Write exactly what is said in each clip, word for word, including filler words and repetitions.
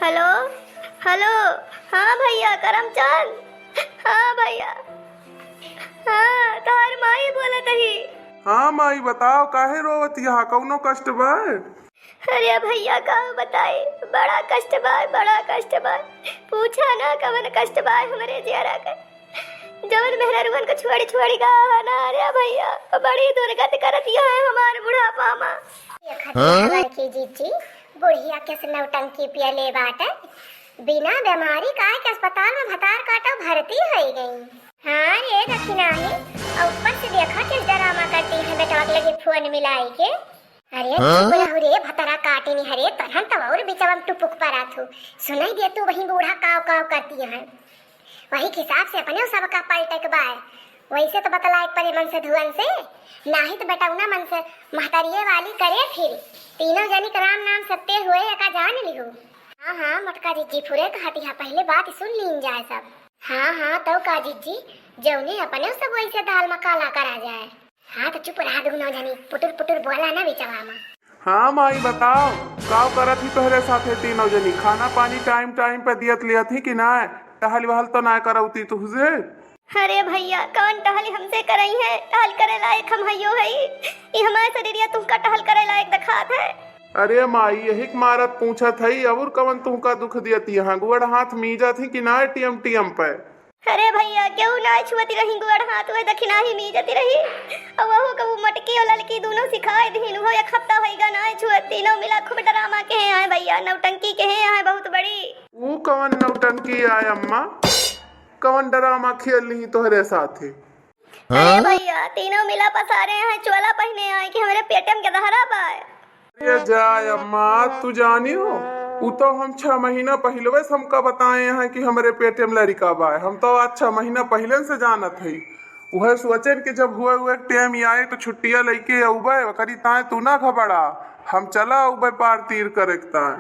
हेलो, हेलो। हाँ भइया करमचंद। हाँ भइया। हाँ, तोहर माई बोलत ही। हाँ माई, बताओ, काहे रोवत यहाँ? कौनो कष्ट बा? अरे भइया, का बताई, बड़ा कष्ट बा, बड़ा कष्ट बा। पूछा ना, कवन कष्ट बा हमरे जियरा के। जवन मेहररुअन के छोड़ी, छोड़ी गा है ना, अरे भइया, बड़ी दुर्गति करत यहाँ है हमार बुढ़ापा मा। देखत हई बड़की जिज्जी, बुढ़िया कैसे नौटंकी पियले बाटे। बिना बीमारी काहे के अस्पताल में भतार काटो भर्ती होई गई। हाँ रे, दखिनाही, और ऊपर से देखा किस ड्रामा करती है बेटवा के लगे फोन मिलाई के। अरे हाँ? चुप रहू रे, भतरा काटिनी हरे, तोहन तब और बिचवा में टुपुक परात हो। सुनाई दे तू वही बूढ़ा काव काव करती है। वही हिसाब से अपने सबका पलटे के बाय। वैसे तो बतलाए के परे मन से धुअन से, नाही तो बेटौना मन से महतरिये वाली करे फिर। तीनों जनी के राम नाम सत्य हुए एका जान लिहू। हाँ, हाँ, मोटका जिज्जी फुरे कहती है, पहले बात सुन लीन जाए सब। हाँ, हाँ, तो का जिज्जी, जौने अपने सब वैसे दाल में काला करा जाए। हाँ, तो चुप रहा दुनो जनी, पुटुर पुटुर बोला ना बिचवा में। हाँ माई, बताओ, का करत ही तोहरे साथे तीनों जनी? खाना पानी टाइम टाइम पे दियत लियत ही कि ना? टहल वहल तो ना करौती तुझसे? अरे भइया, कौन टहल हमसे करई है? टहल करे लायक हम हइयो हई। ई हमार शरीरिया तुमका टहल करे लायक दिखात है? अरे माई, यही के मारत पूछत हई, और कवन तुमका दुख दियत यहाँ? गोड़ हाथ मीजत ही कि ना टीएम टीएम पे? अरे भइया, केहू ना छुअती रही गोड़ हाथ, वह दखिनाही मीजती रही। और वहू का वो मटकी और ललकी दोनों सिखाए दिहिन, वो एक हफ्ता होइगा ना छुअत। तीनों मिला खूब ड्रामा के हैं भइया, नौटंकी के हैं बहुत बड़ी। ऊ कवन नौटंकी आय अम्मा? कवन ड्रामा खेल ली तोहरे साथे? अरे भइया, तीनों मिला पसारे हैं, चोला पहने आए कि हमरे पेटे में गदहरा बा। अरे जाय अम्मा, तू जानी हो, ऊ तो हम छह महीना पहिलवे से हमका बताए हैं कि हमरे पेटे में लड़िका बा। हम तो आज छह महीना पहिले से जानत हई। उहे सोचेन कि जब हुए हुए टाइम आए तो छुट्टिया लइके अउबे, ओकरी ताए तू ना घबरा, हम चला अउबे पार तीर करे के ताए।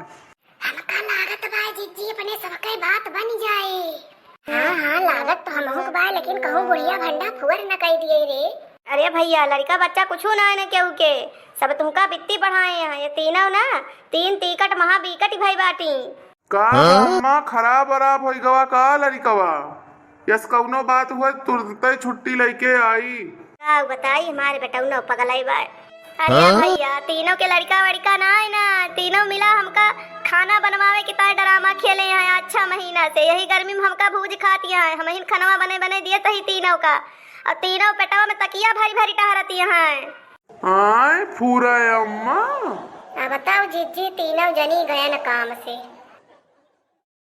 हमका लागत बा जिज्जी अपने सबके बात बन जाए। हाँ, हाँ, लागत तो हमहू के बा, लेकिन कहूँ बुढ़िया भंडा फुअर न कई दिए रे। अरे भइया, लड़िका बच्चा कुछू ना है न केहू के, सब तुमका बित्ती बढ़ाए हैं। ये तीनों ना, तीन तीकट महा बीकट भई बाटी। का हाँ? अम्मा, खराब वराब होई गवा का लड़िकवा? यस कौनो बात हुए तुरते छुट्टी लइके आई। का बताई, हमारे बेटौनो पगलाई बा। अरे हाँ? भइया, तीनों के लड़िका वड़िका ना है ना, तीनों मिला हमका खाना बनवावे के ताए ड्रामा खेले हैं अच्छा महीना से। यही गर्मी में हमका भूज खाती हैं, हम ही खनवा बने बने दिए तही तीनों का, और तीनों पेटवा में तकिया भरी भरी टहरती हैं। आय फूरा अम्मा। अब बताओ जिज्जी, तीनों जनी गयन काम से,